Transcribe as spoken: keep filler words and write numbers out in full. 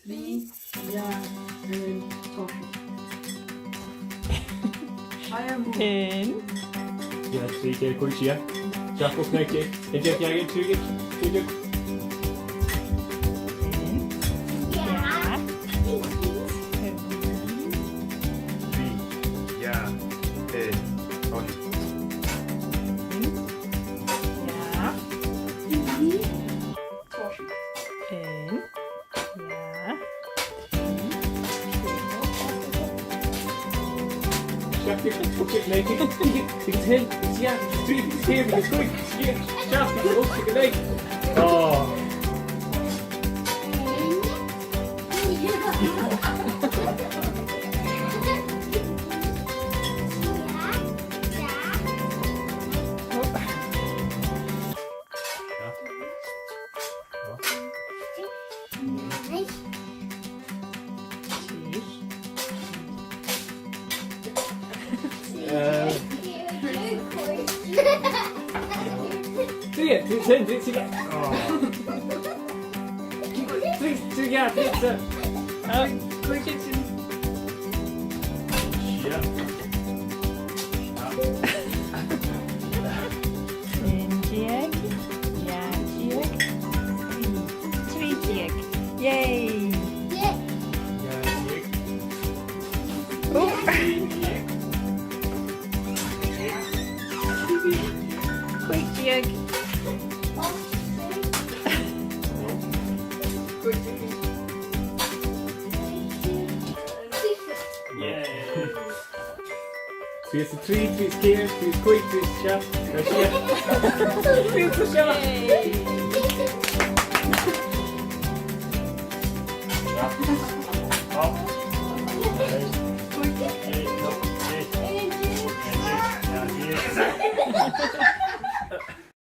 Trì, dhà, aon, tòisich. I am. Aon. Dhà, trì, ceithir, còig, sia. Seachd, ochd, naoi, deich. Aon deug, dhà dheug, trì dheug, trì dheug. Aon. Dhà. Trì, dhà, aon, tòisich. Aon. Dhà. Aon. Dhà. Seachd, ochd, naoi, deich, deich, aon, sia, trì, ceithir, còig, sia, seachd, ochd, naoi. Oh. Eh. Trì, trì, trì, trì, trì. Oh. Trì, trì, trì, trì, trì. Ah, quick. Yeah. Aon deug, dhà deug, trì, trì deug. Yay! Dhà deug. Oh. Còig deug. Còig deug. Yay! Trì is a trì, trì is a ceithir, trì is a còig, trì is a seachd, trì is a sia. Trì is a sia. Yay! Up. Up. Eight. Eight. Eight. Eight.